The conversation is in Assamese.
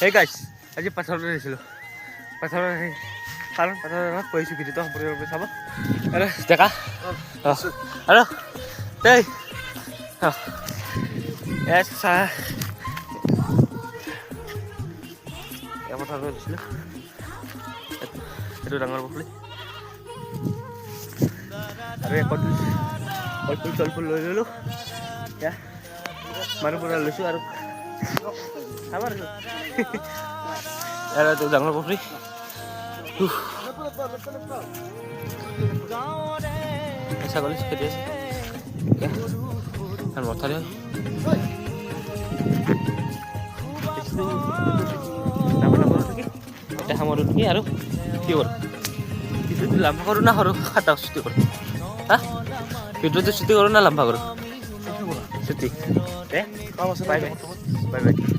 হে গাইছ, আজি পথাৰলৈ আহিছিলোঁ। পথাৰত আহি কাৰণ পথাৰত কৈছোঁ, ভিডিঅ'টো সম্পূৰ্ণৰূপে চাব। আৰু ডেকা অঁ, আৰু দেই অঁ, এ চাহ এই পথাৰলৈ গৈছিলোঁ। এইটো ডাঙৰ পুখুৰী আৰু এই কলফুল কলফুল চলফুল লৈ ল'লোঁ। এতিয়া মানুহ পৰা লৈছোঁ আৰু আমাৰ ইয়াৰ এইটো ডাঙৰ পুখুৰী। উফ। ছাগলী খেদি আছে। এতিয়া আৰু মথাউৰি হয়। এতিয়া সামৰোঁ নেকি? আৰু কি কৰোঁ? ভিডিঅ'টো লাম্বা কৰোঁ না সৰু খাটা চুটি কৰোঁ? হা, ভিডিঅ'টো চুটি কৰোঁ না লাম্বা কৰোঁ? চুটি। দে, bye bye, bye bye.